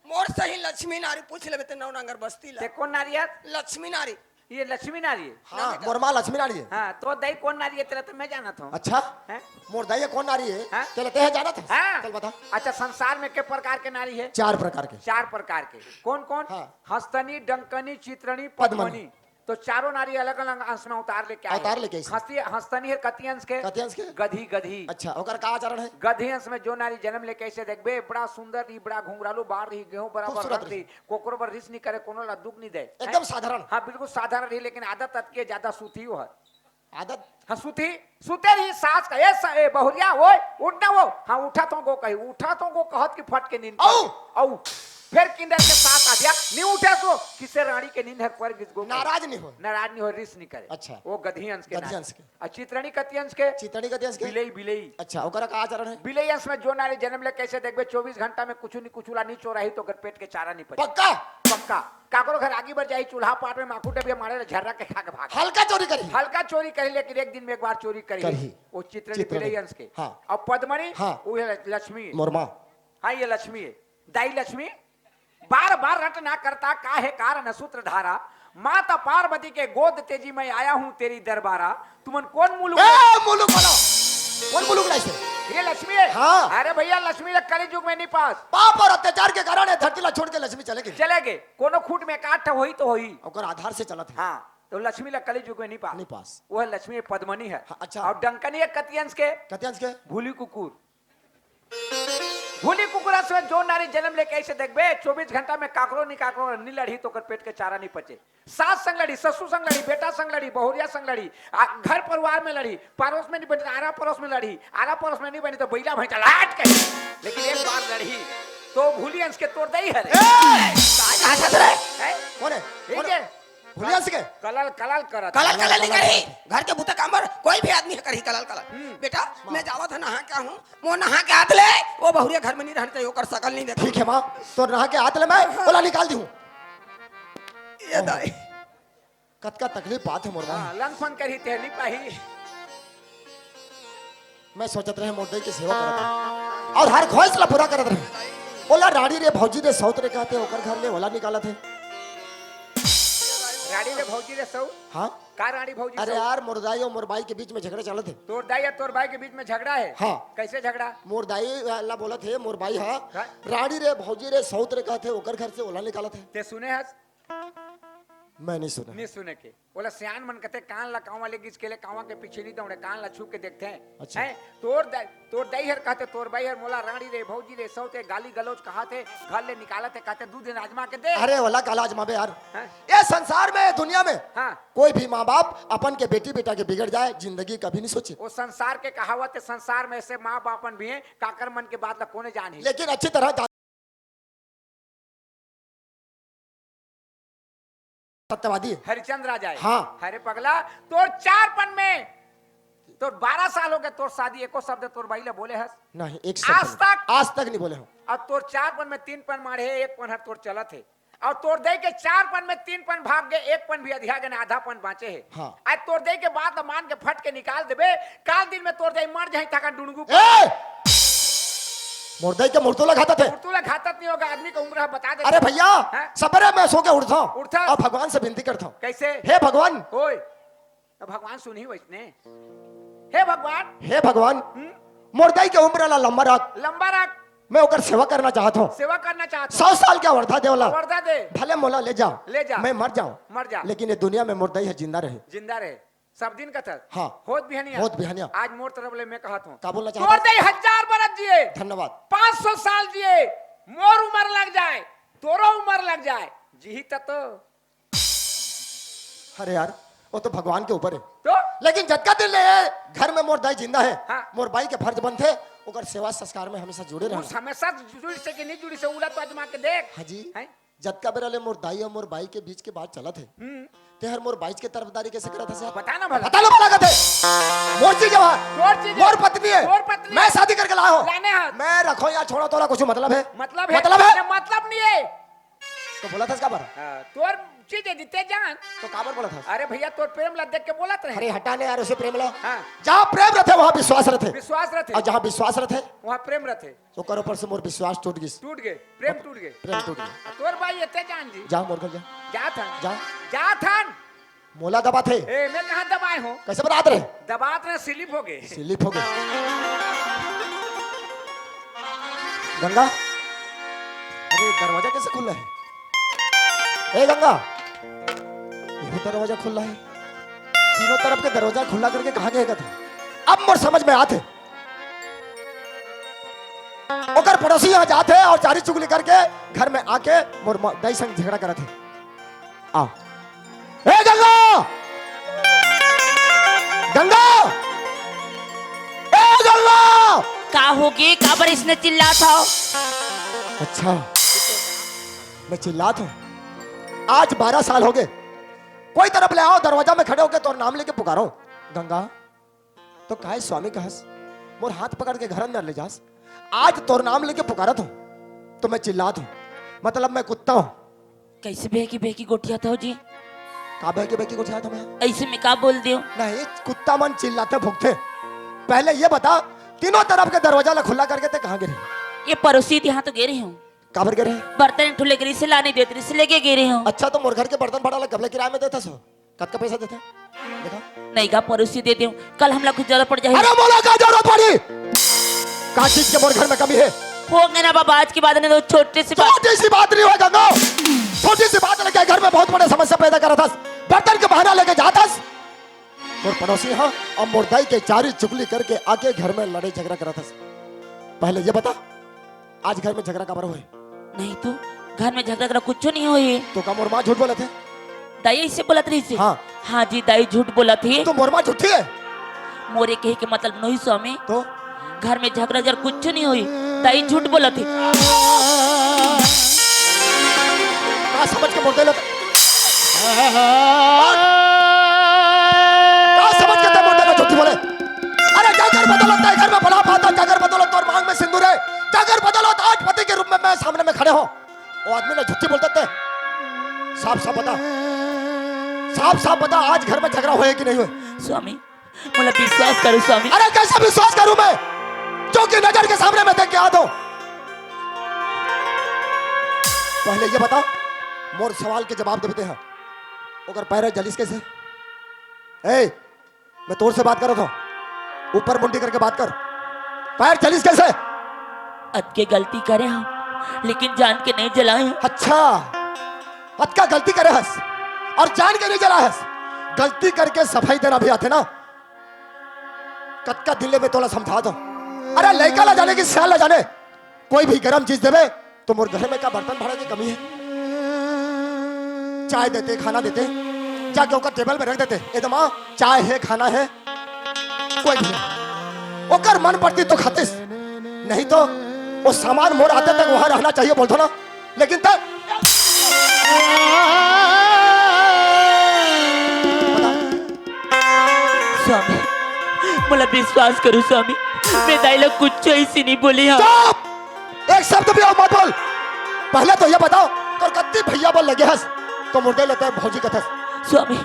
मोर सही लक्ष्मी नारी पूछ लेबे ते नौ नंगर बस्ती ला। ते कौन नारी है? लक्ष्मी नारी। ये लक्ष्मी नारी है? हाँ, ना बेटा। मोर माँ लक्ष्मी नारी है। हाँ, तो दई कौन नारी है तेरा तो मैं जानत हूँ। अच्छा? हैं? मोर दई कौन नारी है? हाँ? तेरा ते है जानत है? हाँ। चल बता। अच्छा, संसार में के प्रकार के नारी है? चार प्रकार के। चार प्रकार के। कौन कौन? हाँ। हस्तनी, डंकनी, चित्रणी, पद्मनी। पद्मनी। तो चारों नारी अलग-अलग अंश में अवतार लेके आए। अवतार लेके आए। हस्ती-, हस्तनी हर कति अंश के? कति अंश के? गधी, गधी। अच्छा, ओकर का आचरण है? गधी अंश में जो नारी जन्म लेके ऐसे देखबे, बड़ा सुंदर रही, बड़ा घुंघरालू बाल रही, गेहूं बराबर खूबसूरत रंग रही। रही, कोकरो बर रिस नहीं करे, कोनो ला दुख नहीं दे। एकदम हैं? साधारण। हाँ, बिल्कुल साधारण रही, लेकिन आदत अतके ज्यादा सूती हो है। आदत? हाँ, सूती, सूते रही सास का, "ए स-, ए बहुरिया, ओए, उठ ना वो।" हाँ, उठा तो गो कही, उठा तो गो कहत कि फट के नींद औ! पड़ गई। औ! फिर किंदर के सास आ गया, "नहीं उठे सो, किसे रानी के नींद हर पर गिस गो कही।" नाराज नहीं हो। नाराज नहीं हो, रिस नहीं करे। अच्छा। वो गधी अंश के गधी नारी। अंश के। और चित्रणी कति अंश के? चित्रणी कति अंश के? बिलई, बिलई। अच्छा, ओकरा का आचरण है? बिलई अंश में जो नारी जन्म ले कैसे देखबे, चौबीस घंटा में कुछ नहीं कुछ ला नहीं चोराही तो अगर पेट के चारा नहीं पचे। पक्का? पक्का। काकरो घर आगी बर जाही, चूल्हा पाट में माखू डबिया मारे ला झर्रा के खा के भाग। हल्का चोरी करी। हल्का चोरी करी, लेकिन एक दिन में एक बार चोरी करी। करी। वो चित्रणी चित्रणी। बिलई अंश के। हाँ। और पद्मणी, हाँ। वो है लक्ष्मी। मोर माँ। हाँ, ये लक्ष्मी है। दाई लक्ष्मी, बार बार रट ना करता, का है कारण सूत्रधारा? माता पार्वती के गोद तेजी मैं आया हूँ तेरी दरबारा। तुमन कौन मुलुक ए, बोलो? मुलुक बोलो। कोन मुलुक लाइस हे? ये लक्ष्मी हे? हाँ। अरे भैया, लक्ष्मी ला कलयुग में नहीं पास। पाप और अत्याचार के कारण ये धरती ला छोड़ के लक्ष्मी चले गे। चले गे। कोनो खूंट में एक आध ठो होही तो होही। ओकर आधार से चलत हे। हाँ, तो लक्ष्मी ला कलयुग में नहीं पास। नहीं पास। वो हे लक्ष्मी पद्मनी हे। हाँ, अच्छा। और डंकनी हे कति अंश के? कति अंश के? भूली कुकुर। भूली कुकुर अंश में जो नारी जन्म लेके अइसे देखबे, चौबीस घंटा में काकरो नहीं काकरो नहीं लड़ही तो ओकर पेट के चारा नहीं पचे। सास संग लड़ी, ससुर संग लड़ी, बेटा संग लड़ी, बहुरिया संग लड़ी, आ, घर परिवार में लड़ी, पड़ोस में नहीं बनी, आरा पड़ोस में लड़ी, आरा पड़ोस में नहीं बनी तो बइला भैंसा लाट के। लेकिन एक बार लड़ी तो भूली अंश के तोर दई हरे। ए! कहाँ से रे? हैं? कोन हे? ठीक कोन हे। हे? भूली अंश के? कलल कलल करत। कलल कलल नहीं करही। घर के बुता काम बर कोई भी आदमी हे करही कलल कलल। हम्म। बेटा, मैं जावत हे नहा के आहूँ, मोर नहा के आत ले, वो बहुरिया घर में नहीं रहना चाहिए, ओकर सकल नहीं देखा। ठीक हे माँ, तोर नहा के आत ले मैं ओला निकाल दिहूँ। ये दाई। कतका तकलीफ बात हे मोर माँ। हाँ, लंग फंग करही ते नहीं पाही। मैं सोचत रहे मोर दई के सेवा करत रहे और हर ख्वाहिश ला पूरा करत रहे। ओला राड़ी रे भौजी रे सौत रे कहत हे, ओकर घर ले ओला निकालत हे। राड़ी रे भौजी रे सौत? हाँ। का राड़ी भौजी अरे सौत? यार, मोर दाई और मोर बाई के बीच में झगड़ा चलत हे। तोर दाई और तोर बाई के बीच में झगड़ा हे? हाँ। कैसे झगड़ा? मोर दाई ला बोलत हे मोर बाई हा, हाँ। राड़ी रे भौजी रे सौत रे कहत हे, ओकर घर से ओला निकालत हे। ते सुने हस? मैं नहीं सुना। नहीं सुने के। ओला सियान मन कथे, कान ला कांवा ले गिस के ले, कांवा के पीछे नहीं दौड़े, कान ला छू के देखते हैं। अच्छा। हैं? तोर दाई, तोर दाई हर कहत हे, तोर बाई हर मोला राड़ी रे, भौजी रे, सौत रे गाली गलौज कहत हे, घर ले निकालत हे, कहत हे, दू दिन आजमा के देख। अरे ओला काला आजमाबे यार। हैं? ये संसार में, दुनिया में हाँ। कोई भी माँ बाप अपन के बेटी बेटा के बिगड़ जाए, जिंदगी कभी नहीं सोचे। वो संसार के कहावत हे, संसार में ऐसे माँ बाप मन भी हैं, काकर मन के बात ला कोने जानही। लेकिन अच्छी तरह सत्यवादी हे। हरिचंद राजा हे। हाँ। अरे पगला, तोर चार पन में, तोर बारह साल हो गे तोर शादी, एको शब्द तोर बाई ला बोले हस? नहीं, एक शब्द आज नहीं। तक? आज तक नहीं बोले हँव। अब तोर चार पन में तीन पन माढ़े हे, एक पन हर तोर चलत हे। और तोर दई के चार पन में तीन पन भाग गे, एक पन भी अधिया गे ना, आधा पन बाँचे हे। हाँ। आज तोर दई के बात ला मान के फट के निकाल देबे, काल दिन में तोर दई मर जाही, थका डुड़गू ए! मोर दई के मुर्तू ला घातत हे। मुर्तू ला घातत नहीं होगा, आदमी का उम्र हे, बता दे। अरे भैया, हाँ? सबेरे मैं सो के उठथँव उठथस? और भगवान से विनती करथँव। कैसे? हे भगवान। ओए, तो भगवान सुनही वैसने। हे भगवान। हे भगवान, हम्म? मोर दई के उम्र ला लंबा रख। लंबा रख। मैं ओकर सेवा करना चाहत हँव। सेवा करना चाहत हँव। सौ साल के वर्धा दे ओला। वर्धा दे। भले मोला ले जा। ले जा। मैं मर जाँव। मर जा। लेकिन ये दुनिया में मोर दई ह जिंदा रहे। जिंदा रहे। सब दिन कथस। हाँ। होत बिहनिया। होत बिहनिया। आज मोर तरफ ले मैं कहत हँव। का बोलना तोर चाहत हस? दई हजार बरस जिए। धन्यवाद। पाँच सौ साल जिए। मोर उम्र लग जाए, तोरो उम्र लग जाए, जिही त तो। अरे यार, वो तो भगवान के ऊपर हे। तो? लेकिन जतका दिन ले घर में मोर दाई जिंदा हे, हाँ। मोर बाई के फर्ज बनथे, ओकर सेवा संस्कार में हमेशा जुड़े तू रहना। हमेशा जुड़िस हे कि नहीं जुड़िस हे, ओला तो आजमा के देख। हाँ जी। हैं? जतका बेरा ले मोर दाई और मोर बाई के बीच के बात चलत हे, हम्म। ते हर मोर बाई के तरफदारी कैसे करत हस यार? बता ना भला। बता ना भला कथे। मोर चीज हे। तोर चीज हे। मोर पत्नी हे। तोर पत्नी मैं हे। शादी करके लाए हँव। लाने हस। मैं रखो या छोड़ो, तोला कुछ मतलब हे? मतलब हे। मतलब हे? ना, मतलब नहीं हे। तो बोलत हस काबर? हाँ, तोर चीज हे, जीते जान। तो काबर बोलत हस? अरे भैया, तोर प्रेम ला देख के बोलत रहे। अरे हटा ने यार, उसे प्रेम ला। हाँ। जहाँ प्रेम रथे, वहाँ विश्वास रथे। विश्वास रथे। और जहाँ विश्वास रथे, वहाँ प्रेम रथे। ओकर ऊपर से मोर विश्वास टूट गिस। टूट गे, प्रेम टूट गे। प्रेम टूट गे। तोर बाई एते जान जी। जा मोर घर जा। जात हन। जा। जात हन। मोला दबाथे। ए, मैं कहाँ दबाए हँव? कैसे बतात रहे? दबात रहे, slip हो गे। Slip हो गे। गंगा, अरे दरवाजा कैसे खुल्ला हे? ए गंगा, ये दरवाजा खुल्ला हे। तीनों तरफ के दरवाजा खुल्ला करके कहाँ गे हे? अब मोर समझ में आथे। ओकर पड़ोसी यहाँ जात हे और चारी चुगली करके घर में आके मोर म-, दाई संग झगड़ा करत हे। आ। ए गंगा! गंगा! ए गंगा! का होगे? काबर इसने चिल्लात हव? अच्छा, मैं चिल्लात हँव। आज बारह साल हो गे। कोई तरफ ले आँव, दरवाजा में खड़े होके तोर नाम लेके पुकारँव, गंगा। तो काय स्वामी कहस, मोर हाथ पकड़ के घर अंदर ले जास। आज तोर नाम लेके पुकारत हँव, तो मैं चिल्लात हँव, मतलब मैं कुत्ता हँव। कैसे बेहकी बेहकी गोठियात हव जी? का बेहकी बेहकी गोठियात हँव मैं? ऐसे में का बोल देव? नहीं, कुत्ता मन चिल्लाथे भूँकथे। पहले ये बता, तीनों तरफ के दरवाजा ला खुल्ला करके ते कहाँ गे रहे? ये पड़ोसी के यहाँ तो गे रहे हँव। काबर गे रहे? बर्तन एक ठो लेके रहिसे, लाने देत रहिसे, लेके गे रहे हँव। अच्छा, तो मोर घर के बर्तन भाड़ा ला कब ले किराया में देथस? कतका पैसा देथे? देखा? नहीं का पड़ोसी दे देहूं, कल हमला कुछ जरूरत पड़ जाही। अरे मोला का जरूरत पड़ी? का चीज के मोर घर में कमी हे? हो गए ना बाबा, आज के बाद नहीं तो छोटी सी बात। छोटी सी बात नहीं होय गंगा, छोटी सी बात लेके घर में बहुत बड़े समस्या पैदा करत हस। बर्तन के बहाना लेके जात हस। मोर पड़ोसी हा, अब मोर दाई के चारी चुगली करके आके घर में लड़ाई झगड़ा करत हस। पहले ये बता, आज घर में झगड़ा काबर होय? नहीं तो, घर में झगड़ा झगड़ा कुछ नहीं होय। तो का मोर माँ झूठ बोलत हे? दाई ऐसे बोलत रहिस हे। हाँ। हाँ जी, दाई झूठ बोलत हे। तो मोर माँ झूठी हे? मोरे कहे के मतलब नहीं स्वामी। तो? घर में झगड़ा झगड़ा कुछ नहीं होय, दाई झूठ बोलत हे। का समझ के मोर दाई ला, का समझ के तैं मोर दाई ला झूठी बोले? अरे, काकर बदौलत तैं घर में बला पाता, काकर बदौलत तोर मांग में सिंदूर हे, काकर बदौलत आज पति के रूप में मैं सामने में खड़े हों। वो आदमी ला झूठी बोलत हे। साफ साफ बता, साफ साफ बता, आज घर में झगड़ा होय कि नहीं होय? स्वामी, मोला विश्वास करो स्वामी। अरे, कैसे विश्वास करूं मैं, जो कि नजर के सामने मैं देख के आत हों? पहले ये बता, मोर सवाल के जवाब देबे तैं हा, ओकर पैर जलिस कैसे? ए, मैं तोर से बात करत हों, ऊपर मुंडी करके बात कर। पैर जलिस कैसे? अतके गलती करे हंव, लेकिन जान के नहीं जलाए हंव। अच्छा, अतका गलती करे हस और जान के नहीं जलाए हस। गलती करके सफाई देना भी आथे ना। कतका दिन ले मैं तोला समझात हों। अरे लइका ला जाने कि सियान ला जाने, कोई भी गरम चीज देबे तो मोर घर में का बर्तन भाड़ा के कमी हे? चाय देते, खाना देते, जाके ओकर टेबल में रख देते, "ए दमा, चाय हे, खाना हे।" कोई भी नहीं। ओकर मन पड़ती तो खातिस, नहीं तो वो सामान मोर आते तक वहां रहना चाहिए बोलथों ना। लेकिन तब स्वामी, मोला विश्वास करो स्वामी, मैं दाई ला कुछ ऐसे नहीं बोले हंव। चुप! एक शब्द भी और मत बोल। पहले तो ये बताओ, तोर कत्ती भैया बोल लगे हस, तो मोर दाई ला तैं भौजी कथस। स्वामी,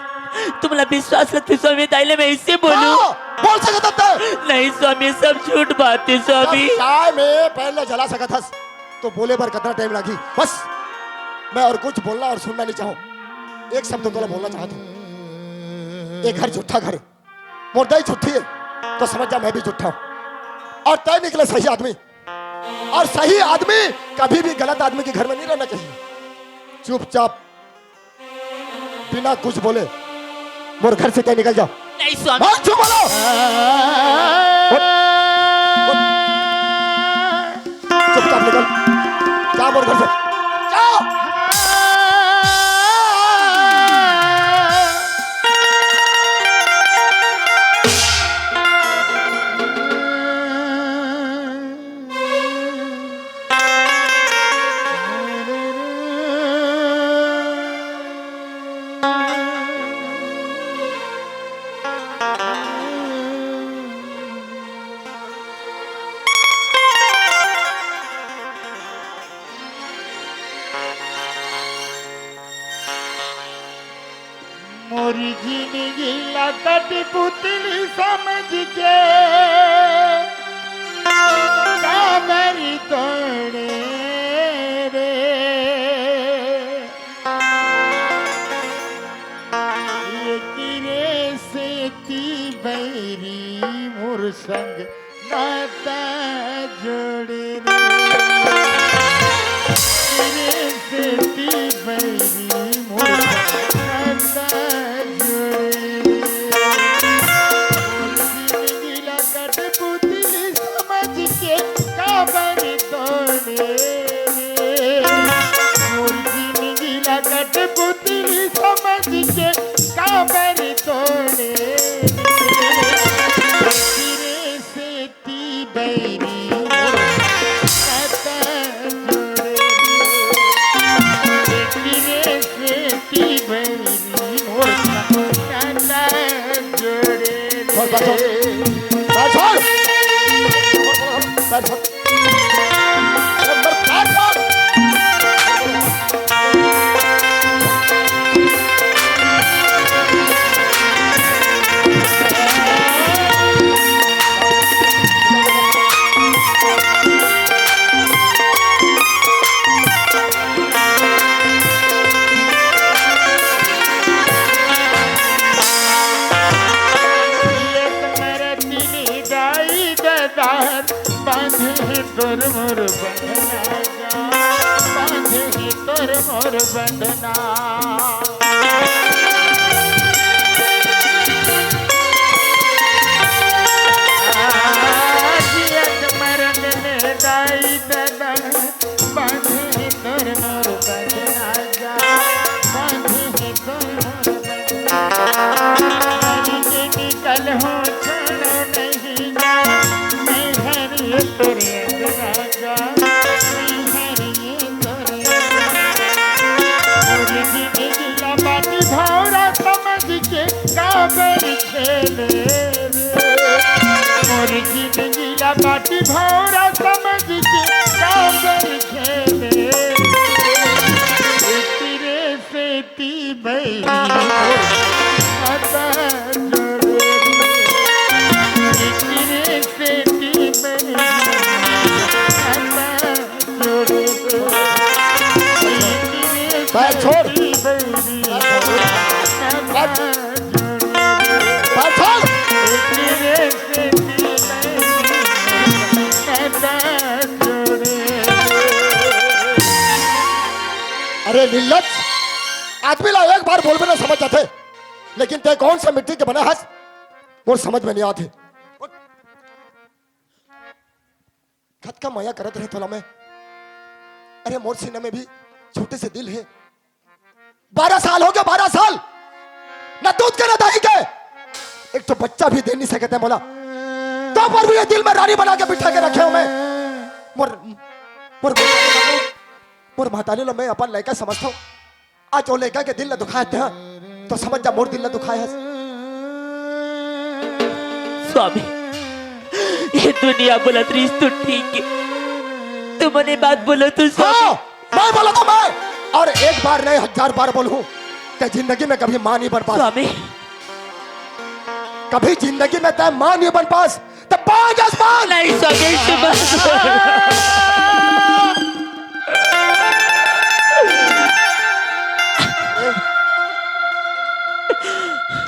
तुमला विश्वास लगथे स्वामी, दाई ला मैं ऐसे बोलूं? हाँ, बोल सकत हस तैं। नहीं स्वामी, सब झूठ बात हे स्वामी। जब चाय में पैर ला जला सकत हस, तो बोले बर कितना टाइम लागी? बस, मैं और कुछ बोलना और सुनना नहीं चाहूं। एक शब्द तोला बोलना चाहत हों, ये घर झूठा घर हे, मोर दाई झूठी हे, तो समझ जा मैं भी झूठा हूं। और तैं निकले सही आदमी, और सही आदमी कभी भी गलत आदमी के घर में नहीं रहना चाहिए। चुपचाप बिना कुछ बोले मोर घर से तैं निकल जा। नहीं स्वामी। मत छू बोलो। उठ, उठ। चुपचाप निकल। जा मोर घर से। जा। मोर जिनगी ला कठपुतली समझ के काबर तोड़े रे। एकरे सेती बैरी मोर संग नाता जोड़े रे। एकरे सेती बैरी मोर संग नाता जोड़े रे। मोर जिनगी ला कठपुतली समझ के काबर तोड़े रे। मोर जिनगी ला कठपुतली समझ के काबर तोड़े रे। एकरे सेती बैरी मोर नाता जोड़े रे। एकरे सेती बैरी मोर नाता जोड़े रे। बस, बस, बस। बस, बस। बस, बस। बांधे हे तोर मोर बंधना जा, बांधे हे तोर मोर बंधना। जियत मरन में दाई ददा, बांधे हे तोर मोर बंधना जा, बांधे हे तोर मोर बंधना। मर के निकल हो छोड़ो नहीं जा, मैं हर ये तोरे अंदर जा, मैं हर ये तोरे अंदर। मोर जिंदगी ला बाटी भौरा समझ के काबर खेले रे। मोर जिंदगी ला बाटी भौरा समझ के काबर खेले रे। तेरे से ती बैरी मोर नाता जोड़े रे। तेरे से ती बैरी नाता जोड़े रे। तेरे से भाई छोड़। ती बैरी मोर नाता जोड़े रे। भाई छोड़। तेरे से ती बैरी मोर नाता जोड़े रे। अरे निर्लज्ज, आदमी ला एक बार बोलबे ना समझ जाथे, लेकिन तैं कौन सा मिट्टी के बना हस, मोर समझ में नहीं आथे। कतका मया करत रहे तोला मैं। अरे मोर सीना में भी छोटे से दिल हे। बारह साल हो गया, बारह साल, ना दूध के ना दही के, एक ठो बच्चा भी दे नहीं सकते मोला। तो पर भी ये दिल में रानी बना के बिठा के रखे हो मैं। मोर, मोर, मोर महतारी ला मैं अपन लइका समझता हूँ। आज वो लइका के दिल ला दुखाए हस, तो समझ जा मोर दिल ला दुखाए हस। स्वामी, ये दुनिया बोलत रहिस तो ठीक हे, तुमन ये बात बोलत हो स्वामी। हाँ, मैं बोला था मैं, और एक बार नहीं हजार बार बोलूं, तैं जिंदगी में कभी माँ नहीं बन पास। स्वामी। कभी जिंदगी में तैं माँ नहीं बन पास। तो पाँच आसमान। नहीं स्वामी, ऐसे मत बोलो।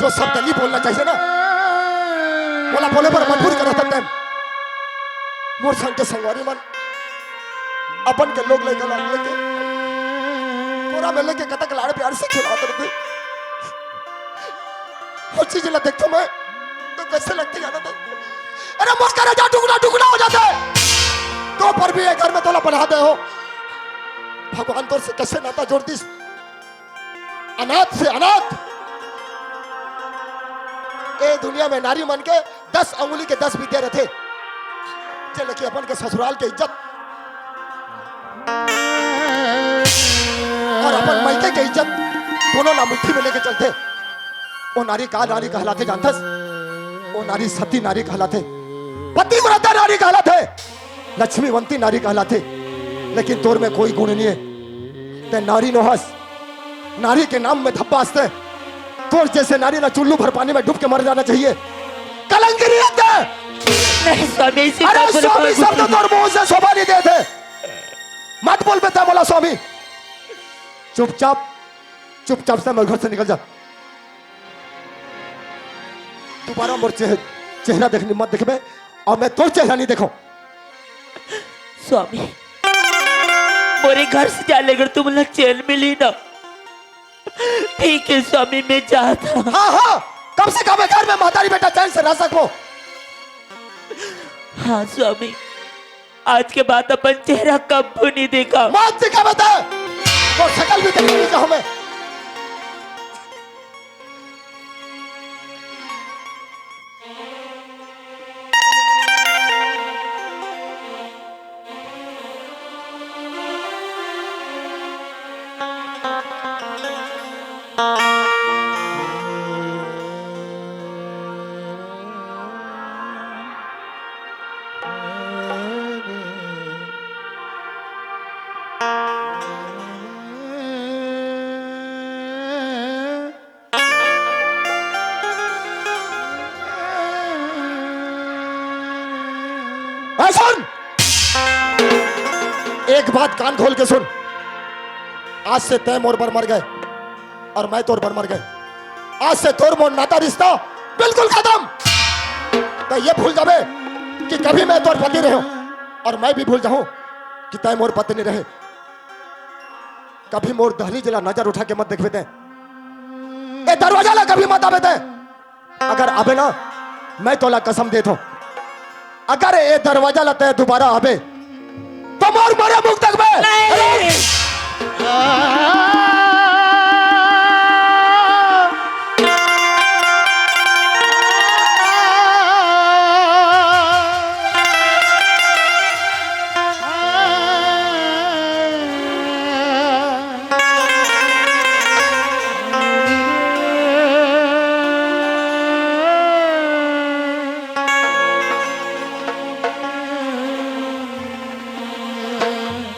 जो शब्द नहीं बोलना चाहिए ना, बोला बोले पर मजबूर करो सब टाइम। मोर संग के संगवारी मन, अपन के लोग लइका ला लेके, कोरा में लेके कतक लाड़ प्यार से खिलावत रहिथे। हर चीज ला देखथों मैं, तो कैसे लगथे जानत हस? अरे मोर करेजा टुकड़ा टुकड़ा हो जाथे। तो पर भी ये घर में तोला बना दे हो। भगवान तोर से कैसे नाता जोड़ दिस? अनाथ से अनाथ। ए दुनिया में नारी मन के दस अंगुली के दस विद्या रथे। चल के अपन के ससुराल के इज्जत और अपन मइके के इज्जत दोनों ला मुट्ठी में लेके चलथे। वो नारी का नारी कहलाथे जानथस? वो नारी सती नारी कहलाथे, पतिव्रता नारी कहलाथे, लक्ष्मीवंती नारी कहलाथे। लेकिन तोर में कोई गुण नहीं है। तैं नारी नोहस, नारी के नाम में धब्बा हस तैं। तोर जैसे नारी ला चुल्लू भर पानी में डूब के मर जाना चाहिए। कलंक नहीं है तैं। नहीं स्वामी, ऐसी अरे बात बोले स्वामी कोई शब्द तोर मुंह से शोभा नहीं देथे। मत बोल बेटा, बोला स्वामी। चुपचाप, चुपचाप से मोर घर से निकल जा। दोबारा मोर चेह-, चेहरा देखने मत देखबे, और मैं तोर चेहरा नहीं देखो। स्वामी, मोरे घर से जाए ले अगर तुमन ला चैन मिली ना, ठीक है स्वामी, मैं जात हूँ। हाँ, हाँ, कम से कम घर में महतारी बेटा चैन से रह सकबो। हाँ स्वामी, आज के बाद अपन चेहरा कब्बो नहीं देखा। मत देखा बता, वो शकल भी देखना नहीं चाहूँ मैं। ए, सुन, एक बात कान खोल के सुन। आज से तैं मोर बर मर गए और मैं तोर बर मर गए। आज से तोर मोर नाता रिश्ता बिल्कुल खत्म। तैं ये भूल जाबे कि कभी मैं तोर पति रहे हूं। और मैं भी भूल जाहूं कि तय मोर पत्नी रहे। कभी मोर दहलीज ला नजर उठा के मत देखबे तय। ए दरवाजा ला कभी मत आबे तय। अगर आबे ना, मैं तोला कसम देत हूं, अगर ए दरवाजा ला तय दोबारा आबे, तो मोर मरे मुख देखबे। नहीं।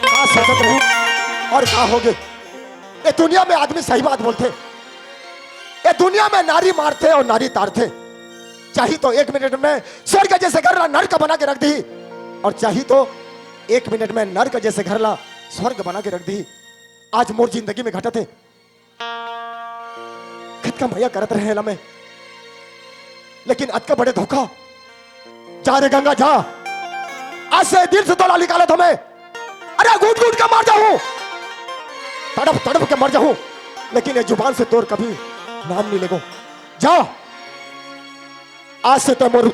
का सोचत रहे और का होगे? ए दुनिया में आदमी सही बात बोलथे। ए दुनिया में नारी मारथे और नारी तारथे। चाही तो एक मिनट में स्वर्ग जैसे घर ला नरक बना के रख दी, और चाही तो एक मिनट में नरक जैसे घर ला स्वर्ग बना के रख दी। आज मोर जिंदगी में घटत हे, कतका मया करत रहे एला मैं, लेकिन अतका बड़े धोखा। जा रे गंगा, जा। आज से दिल से तोला निकालत हंव मैं। अरे, घूट घूट के मर जाहूं, तड़प तड़प के मर जाहूं, लेकिन ये जुबान से तोर कभी नाम नहीं लेगो। जा, आज से तो मोर